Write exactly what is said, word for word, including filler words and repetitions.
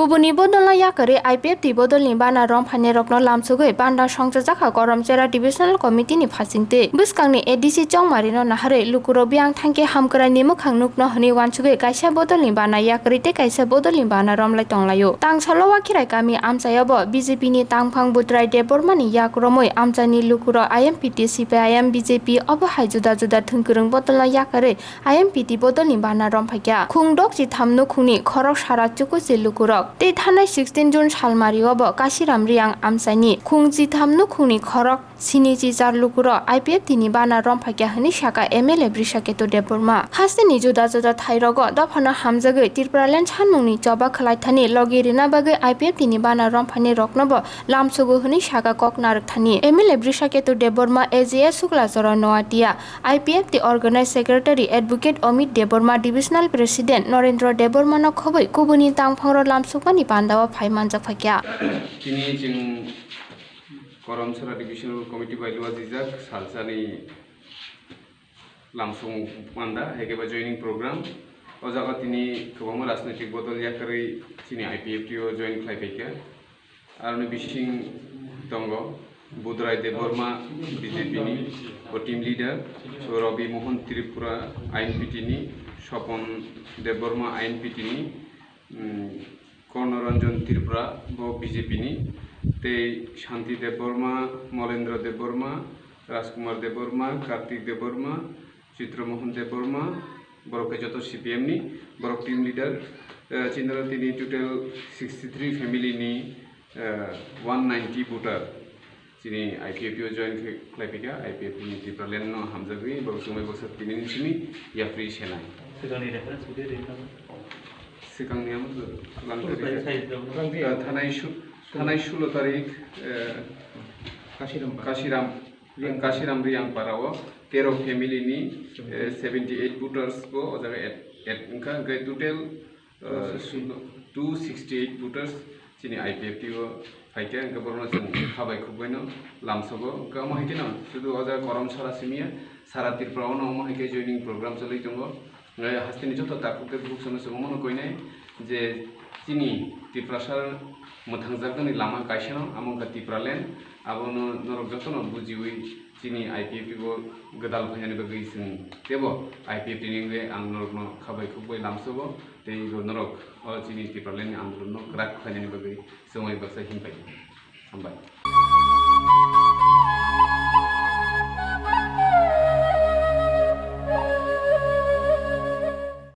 Boni bodolno yakarwi I P F T bodolni bana romphainairokno lamsogwi banda songchajakha Koromchera Divisional Committee ni phasingtwi. Bwskangni A D C chongmarino naharwi lukurok biyang thangkhe hamkwraini mwkhang nukno hwnwi uansugwi kaisa bodolni bana yakarwi tei kaisa bodolni bana romlai tonglaio. Tangsalo Wakhirai kami amchaiobo B J P ni tangphang Budrai Debbarmani yak romwi amchaini lukurok I M P T, C P I M, B J P obo hai juda juda thwngkwrwng bodolno yakarwi I M P T bodolni bana romphaikha. Khung dok chitham nukhungni khorok sara chukuchi lukurok. Tei thanai sixteen June salmariobo Kashiram Riyang amchaini khung chitham nukhungni khorok sini chichar lukurok I P F T ni bana romphaikha hwnwi sakha M L A Brishaketu Debbarma. Hasteni juda juda thairogo dophano hamjagwi Tipraland sanmungni choba khwlaithani logi rina bagwi I P F T ni bana romphainairoknobo lamsogo hwnwi sakha kok narwkthani. M L A Brishaketu Debbarma, A J S Suklachara Noatia, I P F T Organized Secretary Advocate Amit Debbarma, Divisional President Norendra Debbarmano khobwi kubuni tangphangrok lamsukmani pandao phai manjak phaikha. Tini chwng Koromchera Divisional Committee bai luajijak salsani lamsong panda, hai khe ba joining program. O jaga tini kwbangma rajnitik bodol yakarwi chini I P F T o join khlai phaikha. Aroni bising tongo Budrai Debbarma, B J P ni, o team leader, Rabi Mohan Tripura, I N P T ni, Sopon Debbarma, I N P T ni, mm, Korno Ranjan Tripura, bo B J P ni, tei Shanti Debbarma, Molendra Debbarma, Rajkumar Debbarma, Kartik Debbarma, Chitra Mohan Debbarma, borok khe joto C P M ni, borok team leader, eh, chindra tini total sixty three family ni, eh, one ninety voter. Chini I P F T o join khe-, khlai phaikha, I P F T ni Tipraland no hamjagwi, borok chumui bwswk tini ni simi yapri senai. Swkangni reference bo de rinai. Swkangni amo to lang Thanai su-, thanai sulo tarik, eh, Kashiram. Kashiram Riyang. Kashiram Riyang para o tero family ni, eh, seventy eight voters bo o jaga add, add wngkha, hwnkhe total, eh, two sixty eight voters chini I P F T o phaikha, hwnkhe borokno chwng khabai khukbaino lamsogo. Hwnkhe omo hai kheno sudu o jaga Koromchera simi ya, sara Tripura o no omo hai khe joining program choli tongo. Hasteni joto takhuk tei bukhuk sano chwng omono koinai je chini Tiprasa mwthangjaknani lama kaisano, amo wngkha Tipraland. Abono norok jotono bujiwi chini I P F T bo gwdal phainani bagwi chwng teibo I P F T ni wngwi ang norokno khabai khukbai lamsogo tei bo norok o chini Tipralandni andolonno kwrak khlainani bagwi chwngwi baksa himpai. Hambai.